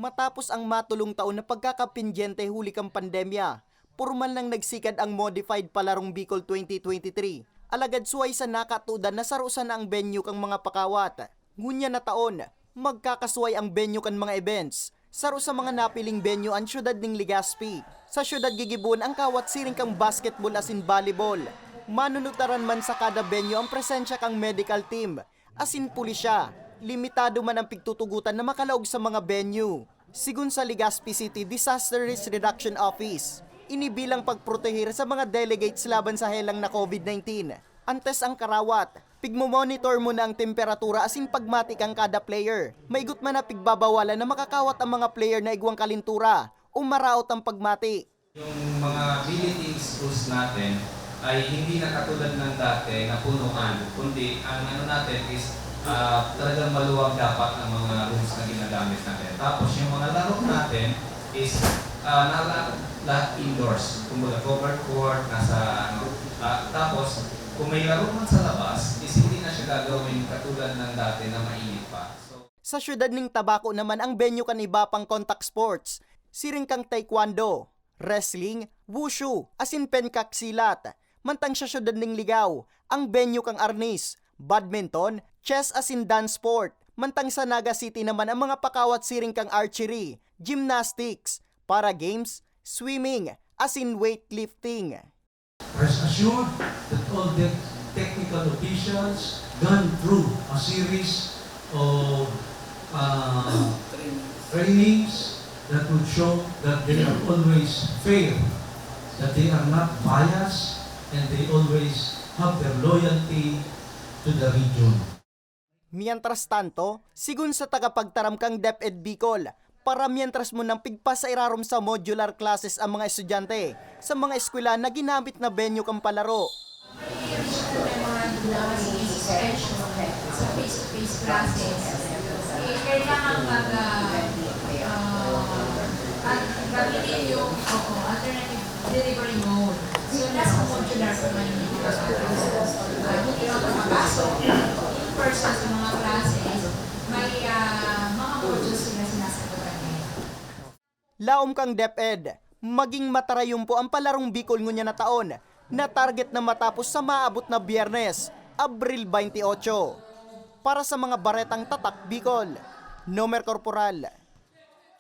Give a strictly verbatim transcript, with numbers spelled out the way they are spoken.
Matapos ang matulong taon na pagkakapindyente huli kan pandemya, pormal nang nagsikad ang Modified Palarong Bicol twenty twenty-three. Alagad suway sa nakatudan na saro sana ang venue kan mga pakawat. Ngunyan na taon, magkakasuway ang venue kan mga events. Saro sa mga napiling venue an siyudad nin Legazpi. Sa siyudad gigibohon ang kawat siring kan basketball asin volleyball. Manunutaran man sa kada venue ang presensya kan medical team asin pulisya. Limitado man ang pigtutugotan na makalaog sa mga venue. Sigon sa Legazpi City Disaster Risk Reduction Office, ini bilang pagproteher sa mga delegates laban sa helang na COVID nineteen. Antes ang karawat, pigmomonitor muna ang temperatura asin pagmati kan kada player. Maigot man na pigbabawalan na makakawat ang mga player na igwang kalentura o maraot ang pagmati. Yung mga billeting schools natin ay hindi na katulad ng dati na punuan, kundi ang ano natin is, ah, talagang maluwag dapat ang mga rooms na ginagamit natin. Tapos yung mga laro natin is, ah, nala-, lahat indoors. Kumbaga covered court, nasa ano. Ah, tapos kung may laro man sa labas, is hindi na siya gagawin katulad ng dati na mainit pa. So, sa siyudad nin Tabaco naman ang venue kan iba pang contact sports, siring kan taekwondo, wrestling, wushu, asin pencak silat. Mantang sa siyudad nin Ligao, ang venue kan arnis, badminton, chess asin dance sport. Mantang sa Naga City naman ang mga pakawat siring kan archery, gymnastics, para games, swimming, asin weightlifting. Rest assured that all the technical officials gone through a series of, uh, trainings that would show that they are always fair, that they are not biased, and they always have their loyalty to the region. Mientras tanto, sigon sa tagapagtaram kan DepEd Bicol, para mientras munang pigpasairarom sa modular classes ang mga estudyante sa mga eskwela na ginamit na venue kan palaro. May memorandum na kasi may suspension sa face-to-face classes. Eh, kailangan mag, ah, ah, at gamitin yung, oo, alternative delivery mode. So, nasa modular po ngayon yung mga, ah, hindi lang makapasok in person sa mga classes, may, ah, mga modules sila sinasagutan ngayon. Laom kan DepEd, maging matarayom po ang Palarong Bicol ngunyan na taon, na target na matapos sa maabot na Biyernes, Abril twenty-eight. Para sa mga baretang Tatak Bicol, Nomer Corporal.